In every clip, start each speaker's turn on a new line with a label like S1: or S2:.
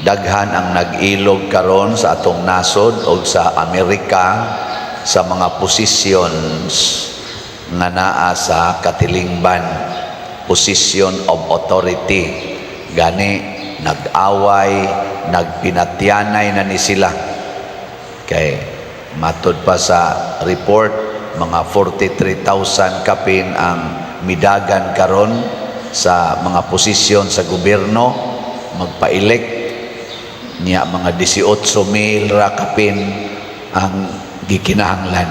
S1: Daghan ang nag-ilog karon sa atong nasod o sa Amerika sa mga positions nga naa sa katilingban, position of authority. Gani nag-away, nagpinatyanay na ni sila, kay matud pa sa report, mga 43,000 kapin ang midagan karon sa mga posisyon sa gobyerno magpa-elect niya. Mga 18 mil ra kapin ang gikinahanglan.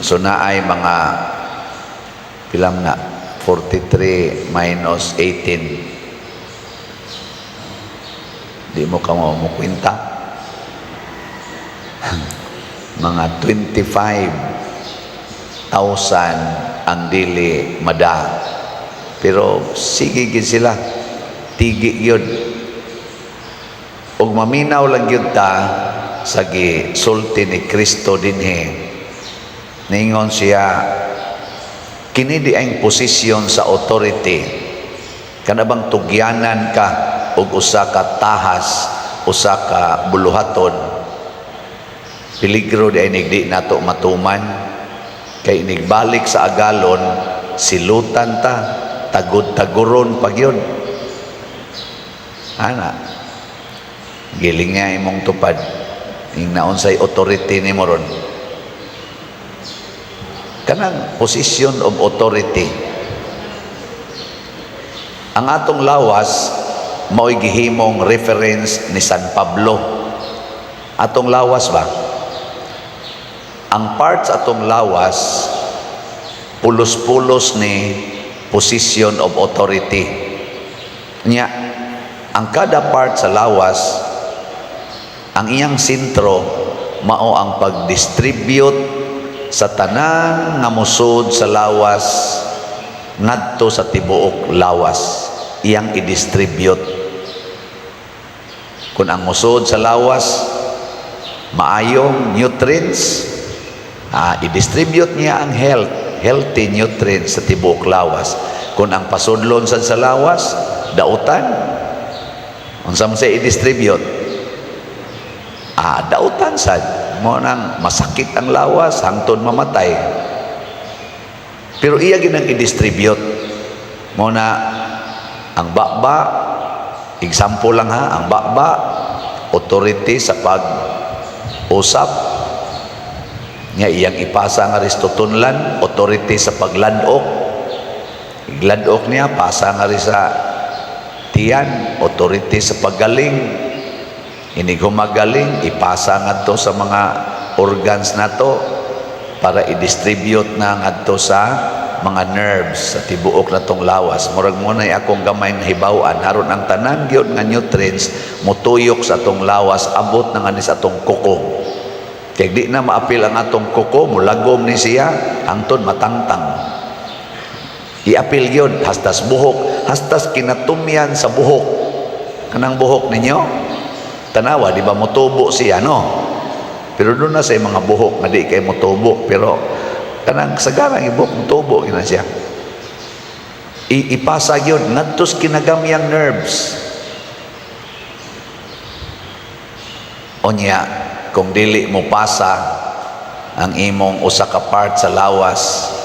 S1: So naay mga pilam na 43 minus 18, di mo ka mo kwenta, mga 25,000 ang dili mada, pero sige gid sila, tigi yun. Ug maminaw lang gyud ta sa gisulti ni Kristo dinhi. Ningon siya, kini di ang posisyon sa authority, kana bang tugyanan ka og usa ka tahas, usa ka buluhaton, peligro di ay di nato matuman, kay inigbalik sa agalon, silutan ta, tagod-taguron pag yun ana. Giling nga imong tupad ing naunsay authority nimo ron, kanang position of authority. Ang atong lawas mao'y gihimong reference ni San Pablo. Atong lawas ba, ang parts atong lawas, pulos-pulos ni position of authority niya. Ang kada part sa lawas, ang iyang sentro mao ang pag-distribute sa tanan nga musod sa lawas ngadto sa tibuok lawas. Iyang i-distribute kung ang musod sa lawas maayong nutrients, i-distribute niya ang healthy nutrients sa tibuok lawas. Kung ang pasudlon sad sa lawas dautan, unsa man siya i-distribute? Dautan sad mo, nang masakit ang lawas hangtod mamatay, pero iya ginang i-distribute mo na. Ang baba, example lang ha, ang baba, authority sa pag usap nga iyang ipasa nga rin tunlan, authority sa pagladok, igladok niya, pasa nga rin sa tiyan, authority sa paggaling, inig humagaling, ipasa ngadto sa mga organs nato para i-distribute na ngadto sa mga nerves sa tibuok natong lawas. Murag mo na akong gamay nga hibaw-an aron ang tanan gyud nga nutrients motuyok sa atong lawas, abot na nga ni sa atong kuko, kay di na maapil ang atong kuko, mulagom ni siya hangtod matangtang. Iapil gyud hastas buhok, hastas kinatumyan sa buhok. Kanang buhok ninyo, tanawa, di ba motubo siya, no? Pero doon na sa mga buhok nga di kay motubo, pero kanang sagarang ibok motubo gina siya. Ipasa gyud ngadto sa kinagamyang nerves. Unya kung dili mo pasa ang imong usa ka part sa lawas,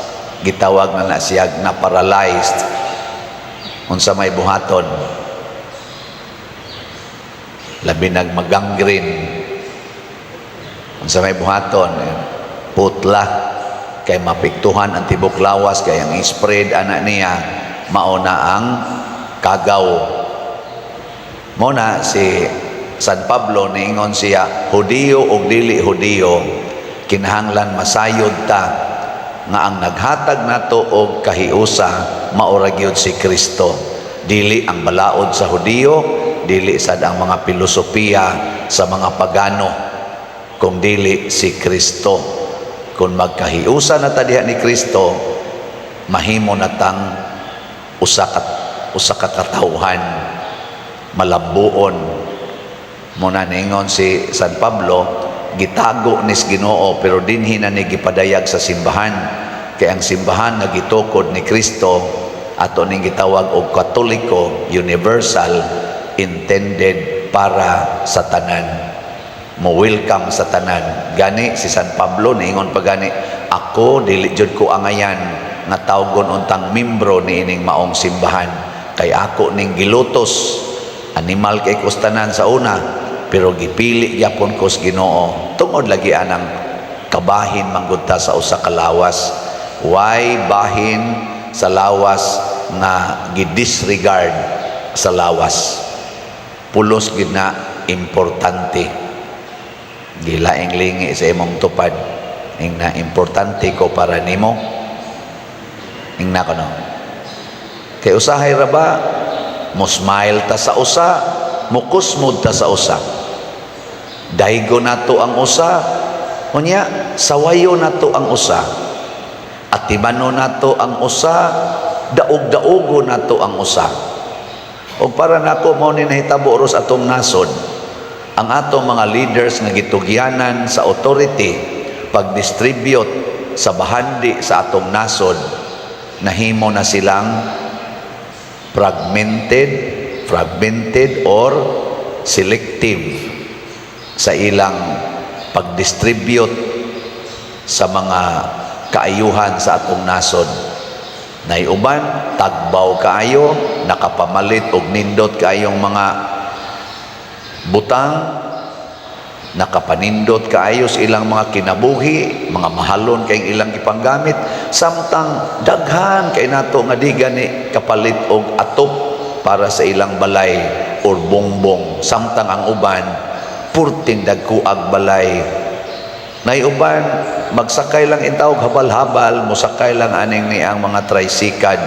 S1: gitawag na na siya na paralyzed. Unsa may buhaton? Labi nag magangrene, unsa may buhaton? Putla, kay mapiktuhan ang tibok lawas, kay ang spread ana niya mao na ang kagaw. Mo na si San Pablo niingon siya, Hudiyo o dili Hudiyo, kinahanglan masayod ta nga ang naghatag nato og kahiusa mao ra gyud si Kristo, dili ang balaod sa Hudiyo, dili sad ang mga filosofiya sa mga pagano, kung dili si Kristo. Kung magkahiusa na ta diha ni Kristo, mahimo na tang usa ka katawhan, malambuon mo na. Ningon si San Pablo, gitago nis Ginoo, pero dinhi na ni gipadayag sa simbahan, kay ang simbahan nga gitukod ni Kristo, ato ning gitawag og Katoliko universal. intended para sa tanan, mo welcome sa tanan. Gani si San Pablo niingon pa gani, "Ako dili jud ko angayan nga tawgon untang membro niining maong simbahan kay ako ning gilutos. Animal kay kos tanan sa una, pero gipili gyapon ko sa Ginoo." Tungod lagi anang kabahin manggod ta sa usa ka lawas. Why bahin sa lawas nga gidisregard sa lawas? Pulos gid na importante. Gilaing lingi sa imong tupad, ing na importante ko para nimo. Ing na kono kay usahay ra ba mo smile ta sa usa, mukusmod ta sa usa, daygo nato ang usa, unya sawayo nato ang usa, atibano nato ang usa, daog-daogo nato ang usa. Og para nako, mao ni nahitabo ros atong nasod. Ang atong mga leaders nga gitugyanan sa authority pag-distribute sa bahandi sa atong nasod, nahimo na silang fragmented or selective sa ilang pag-distribute sa mga kaayuhan sa atong nasod. Naiuban, tagbaw kaayo, nakapamalit og nindot kaayong mga butang, nakapanindot kaayo sa ilang mga kinabuhi, mga mahalon kay ilang ipanggamit, samtang daghan kay nato nga di gani kapalit og atop para sa ilang balay or bongbong, samtang ang uban purting dagkuag balay. Naiuban magsakay lang intawog habal-habal, mosakay lang aning ni ang mga tricycle,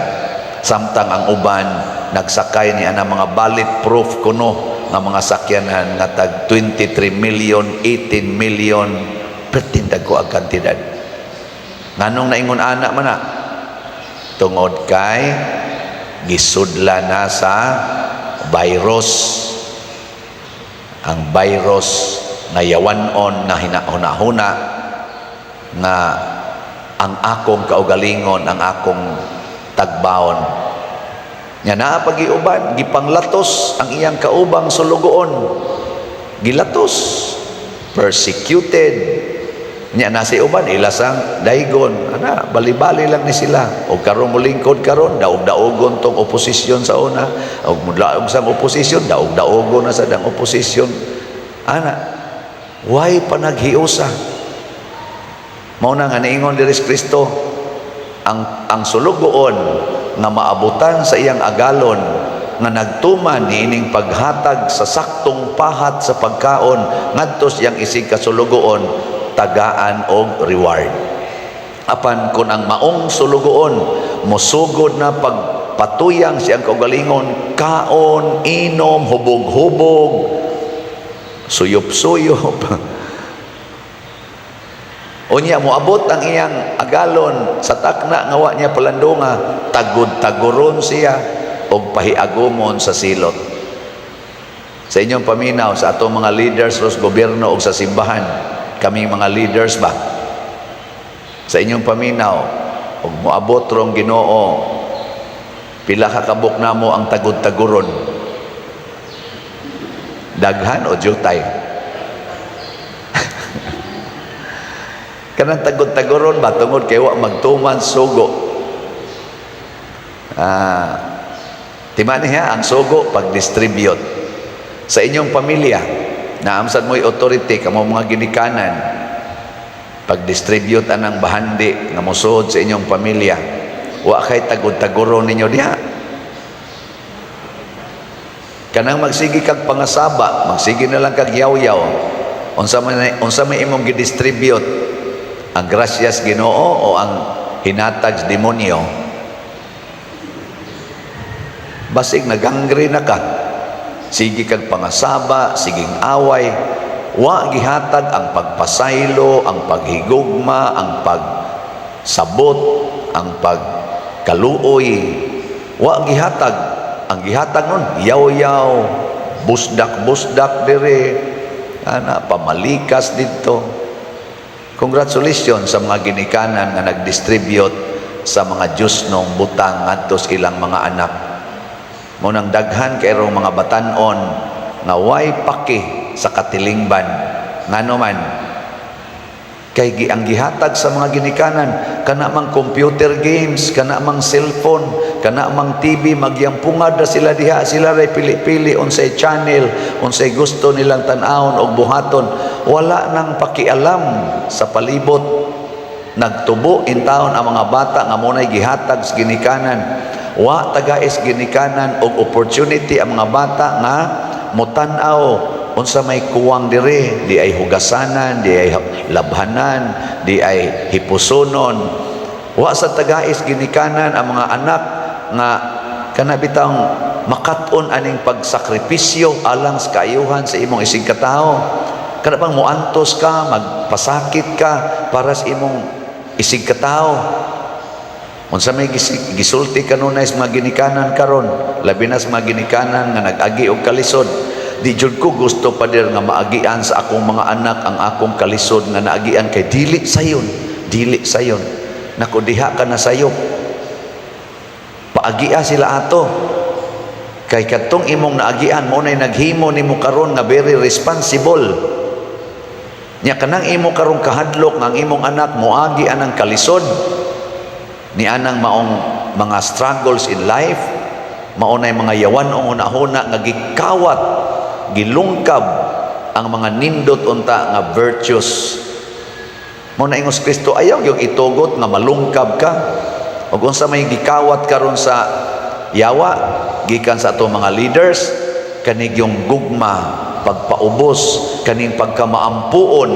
S1: samtang ang uban nagsakay ni ana mga bulletproof kuno nga mga sakyanan nga tag 23 million, 18 million, perting dagko ang kantidad. Nganong naingon ana man na? Tungod kay gisudla na sa virus, ang virus nga yawanon nga hinahuna-huna nga ang akong kaugalingon, ang akong tagbaon. Nga naa pagiuban gipanglatos ang iyang kaubang sulugoon, gilatos, persecuted nya. Nasa uban ilasang daygon ana, bali-bali lang ni sila. Og karon molingkod karon, daog-daogon tong oposisyon sa una, og mudlaog sang oposisyon, daog-daogon na sa dang oposisyon ana. Why panaghiusa? Mao na nga niingon diri si Kristo, ang sulugoon nga maabutan sa iyang agalon nga nagtuman niining paghatag sa saktong pahat sa pagkaon ngadto sa iyang isig kasulugoon, tagaan og reward. Apan kung ang maong sulugoon mosugod na pagpatuyang siyang kaugalingon, kaon, inom, hubog-hubog, suyop-suyop, unya moabot ang iyang agalon sa takna nga wa niya palandunga, tagod-taguron siya og pahiagumon sa silot. Sa inyong paminaw, sa atong mga leaders ros gobyerno o sa simbahan, kaming mga leaders ba, sa inyong paminaw, og moabot rong Ginoo, pila ka kabuk namo ang tagod-taguron? Daghan o jutay? Kanang tagod-taguron ba, tungod kay wa magtuman sugo. Ah, tima niya ang sugo pag-distribute sa inyong pamilya. Naamsad mo'y authority kamo mga ginikanan, pag-distribute anang bahandi nga mosuod sa inyong pamilya, wa kay tagod-taguron ninyo diha? Kanang magsige kag pangasaba, magsige na lang kag yaw-yaw, unsa may imong gidistribute? Ang grasyas Ginoo o ang hinatag sa demonyo? Basig nagangri na ka, sige kag pangasaba, siging away, wa gihatag ang pagpasaylo, ang paghigugma, ang pagsabot, ang pagkaluoy. Wa gihatag. Ang gihatag nun, yaw-yaw, busdak-busdak dire ana, pamalikas didto. Congratulations sa mga ginikanan nga nag-distribute sa mga Diyos nung butang ngadto sa ilang mga anak. Mao nang daghan kay mga batan-on nga way paki sa katilingban. Ngano man? Kay ang gihatag sa mga ginikanan kana mang computer games, kana mang cellphone, kana mang TV, magyampungad na sila diha, sila ray pili-pili unsay channel, unsay gusto nilang tan-awon og buhaton. Wala nang pakialam sa palibot. Nagtubo intawon ang mga bata nga mao nay gihatag sa ginikanan. Wa tagais ginikanan og opportunity ang mga bata nga motan-aw unsa may kuwang dire, di ay hugasanan, di ay labhanan, di ay hipusonon. Wa sa tagais ginikanan ang mga anak nga kana bitang makat-on aning pagsakripisyo alang sa kaayuhan sa imong isigkatawo. Kana bang muantos ka, magpasakit ka para sa imong isigkatawo. Unsa may gisulti kanunay sa mga ginikanan karon, labi na sa mga ginikanan nga nag-agi og kalisod? "Di jud ko gusto, Pader, nga maagian sa akong mga anak ang akong kalisod nga naagian kay dili sayon, dili sayon." Nako, diha ka na sayop. Paagia sila ato. Kay kadtong imong naagian mao nay naghimo nimo karon nga very responsible. Nya kanang imo karong kahadlok nga ang imong anak moagi anang kalisod ni anang maong mga struggles in life, mao nay mga yawan-ong hunahuna nga gikawat, gilungkab ang mga nindot unta nga virtues. Mao na ingos Kristo, ayaw yung itugot nga malungkab ka. Ug unsa may gikawat karon sa yawa gikan sa ato mga leaders, kanig yung gugma, pagpaubos kaning pagkamaampuon,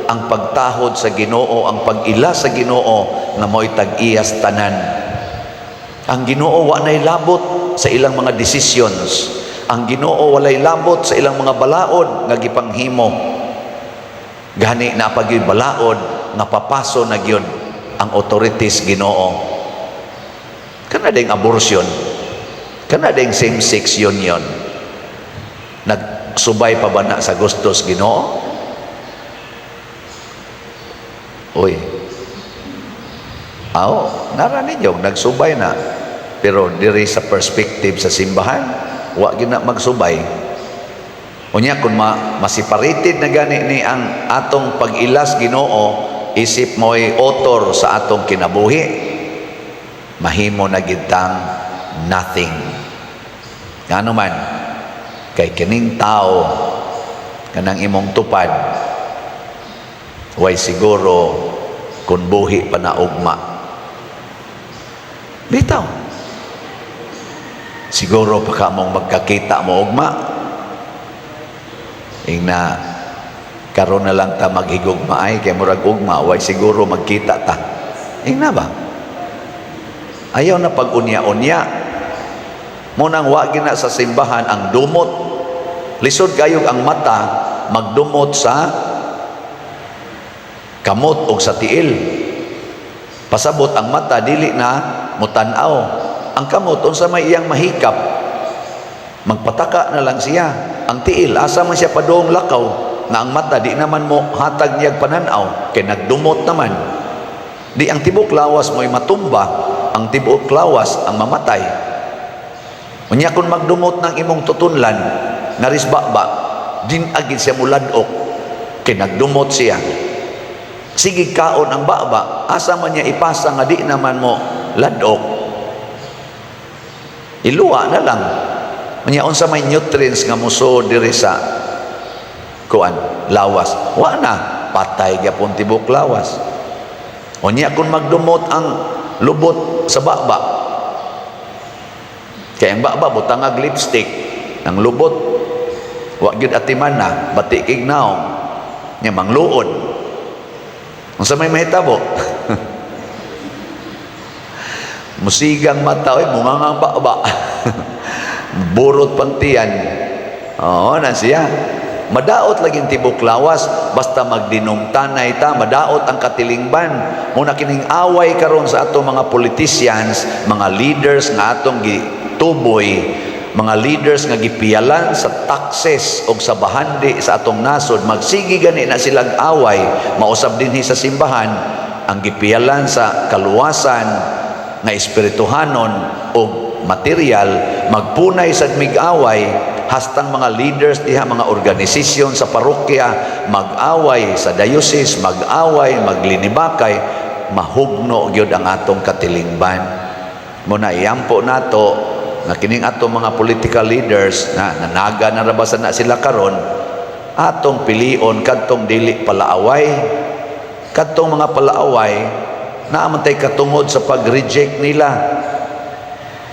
S1: ang pagtahod sa Ginoo, ang pag-ila sa Ginoo nga mo'y tag-iyas tanan. Ang Ginoo wa nay labot sa ilang mga decisions. Ang Ginoo walay labot sa ilang mga balaod nga gipanghimo. Gani na pag balaod nga papaso na gyud ang authorities Ginoo. Kana ding abortion, kana ding same-sex union. Nagsubay pa ba na sa gustos Ginoo? Uy. Aw, nara ninyo, nagsubay na. Pero diri sa perspective sa simbahan, wa gyud na magsubay. Unya kung maseparated na gani ni ang atong pag-ilas Ginoo, isip mo'y author sa atong kinabuhi, mahimo na gyud tang nothing. Ngano man? Kay kining tao kanang imong tupad, way siguro kung buhi pa na ugma. Bitaw. Siguro pa ka mong magkakita mo ugma. Ingna, "Karon na lang ta maghigugma ay kay murag ugma way siguro magkita ta." Ingna ba? Ayaw na pag-unya-unya. Mao nang wa gina sa simbahan ang dumot. Lisod kayog ang mata magdumot sa kamot o sa tiil. Pasabot ang mata dili na mutan-aw. Ang kamot, unsa may iyang mahikap? Magpataka na lang siya. Ang tiil, asa man siya padung lakaw nga ang mata di naman mo hatag niyag pananaw kay nagdumot naman. Di ang tibok lawas mo'y matumba, ang tibok lawas ang mamatay. Unya kung magdumot ng imong tutunlan, ngaris ba, din agid siya muladok kay nagdumot siya. Sige kaon ang baba, asa man niya ipasa nga di naman mo ladok? Iluwa na lang. Unya unsa may nutrients nga musuod diri sa kuan lawas? Wa na, patay gyapon tibok lawas. Unya kung magdumot ang lubot sa baba, kay ang baba butangag lipstick, ang lubot wa gyud atiman na bati kig naong nya mangluod. Unsa may mahitabo? Musigang mata oy, mungangang baba. Burot pang tiyan. Oo na siya. Madaot lagi tibok lawas basta magdinumtanay ta, madaot ang katilingban. Mao na kining away karon sa ato mga politicians, mga leaders nga atong gituboy, mga leaders nga gipiyalan sa taxes og sa bahandi sa atong nasod, magsigi gani na silang away, mausab dinhi sa simbahan ang gipiyalan sa kaluwasan nga espirituhanon og og material, magpunay sad mig-away hastang mga leaders diha, mga organisasyon sa parokya mag-away, sa diocese mag-away, maglinibakay, mahugno gyud ang atong katilingban. Mao na iampo nato nga kining atong mga political leaders na nanaga na ra ba sa na sila karon, atong pilion kadtong dili palaaway. Kadtong mga palaaway, naa man tay katungod sa pag-reject nila,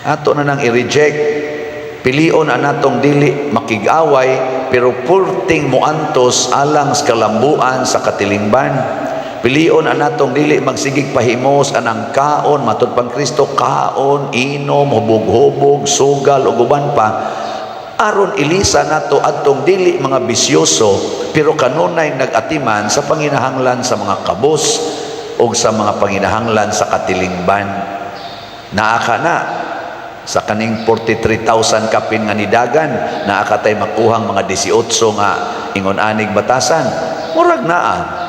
S1: ato na nang i-reject. Pilion ang natong dili makig-away pero purting muantos alang sa kalambuan sa katilingban. Pilion ang natong dili magsigig pahimos anang kaon, matud pang Kristo, kaon, inom, hubog-hubog, sugal ug uban pa, aron ilisa nato adtong dili mga bisyoso pero kanunay nag-atiman sa panginahanglan sa mga kabus o sa mga panginahanglan sa katilingban. Naa ka na sa kaning 43,000 kapin nga nidagan, naa ka tay makuhang mga 18 nga ingon anig batasan. Murag naa.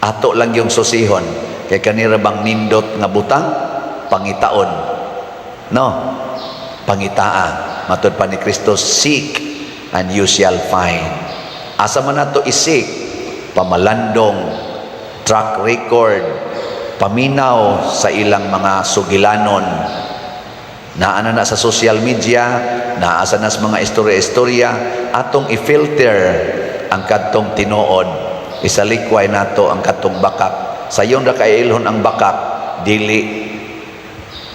S1: Ato lang yung susihon kay kanira bang nindot nga butang pangitaon, no? Pangitaa. Matud pa ni Kristo, "Seek and you shall find." Asa man nato i-seek? Pamalandong, track record, paminaw sa ilang mga sugilanon. Naa na na sa social media, naa sa nas mga istorya-istorya. Atong i-filter ang kadtong tinuod, isalikway nato ang kadtong bakak. Sayon ra kay ilhon ang bakak, dili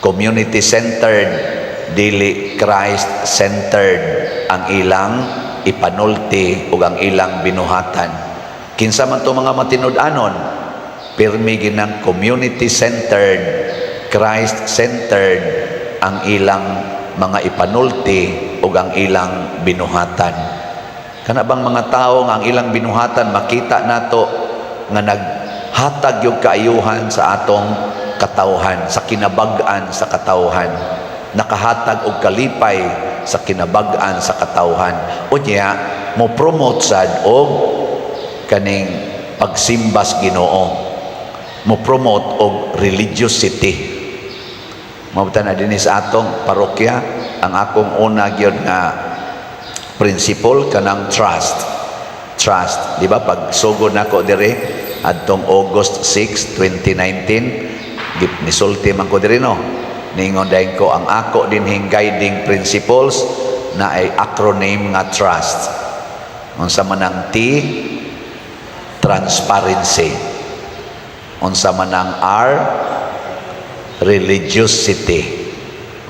S1: community-centered, dili Christ-centered ang ilang ipanulti ug ang ilang binuhatan. Kinsa man to mga matinud-anon, pirmi ginang community-centered, Christ-centered ang ilang mga ipanulti ug ang ilang binuhatan. Kana bang mga tao nga ang ilang binuhatan makita nato nga naghatag yung kaayuhan sa atong katawhan, sa kinabag-an sa katawhan, nakahatag og kalipay sa kinabag-an sa katawhan. Unya mo promote sad og kaning pagsimbas Ginoo, mo promote og religiosity. Mao na dinhi sa atong parokya, ang akong una gyud nga principle kanang trust. Trust, di ba pag sugod nako diri adtong August 6, 2019, nisulti man ko diri, no? Ningon dayon ko, ang ako dinhing guiding principles na ay acronym nga TRUST. Unsa man ang T? Transparency. Unsa man ang R? Religiosity.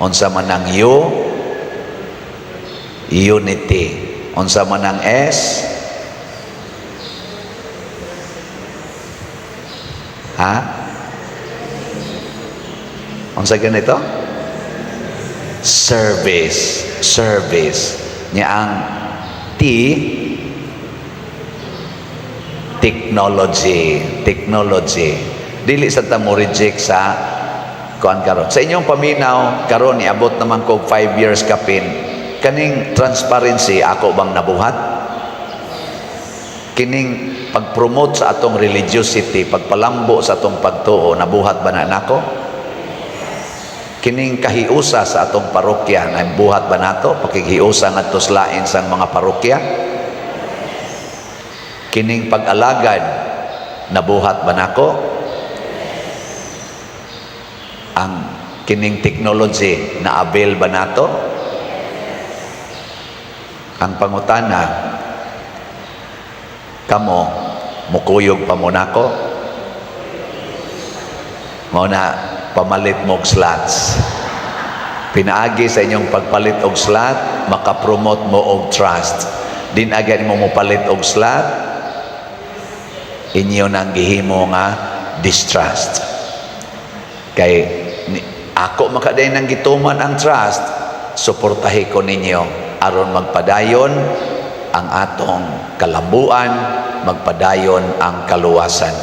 S1: Unsa man ang U? Unity. Unsa man ang S? Ha? Unsa ganito? Service. Service. Nya ang T, technology. Technology. Dili sa ta mo reject sa kuan karon. Sa inyong paminaw karon, niabot naman ko 5 years kapin. Kaning transparency, ako bang nabuhat? Kining pag-promote sa atong religiosity, pagpalambo sa atong pagtuo, nabuhat ba na nako? Kining kahiusa sa atong parokya, nabuhat ba nato? Pakighiusa ngadto sa lain sang mga parokya? Kining pag-alagad, nabuhat ba nako? Ang kining technology, na-avail ba nato? Ang pangutana, kamo, mukuyog pa mo nako? Mao na pamalit mo og slots. Pinaagi sa inyong pagpalit og slot, makapromote mo og trust. Din agad mo mopalit og slot, inyo nang gihimo nga distrust. Kay ako makaday nang gituman ang trust, suportahi ko ninyo aron magpadayon ang atong kalambuan, magpadayon ang kaluwasan.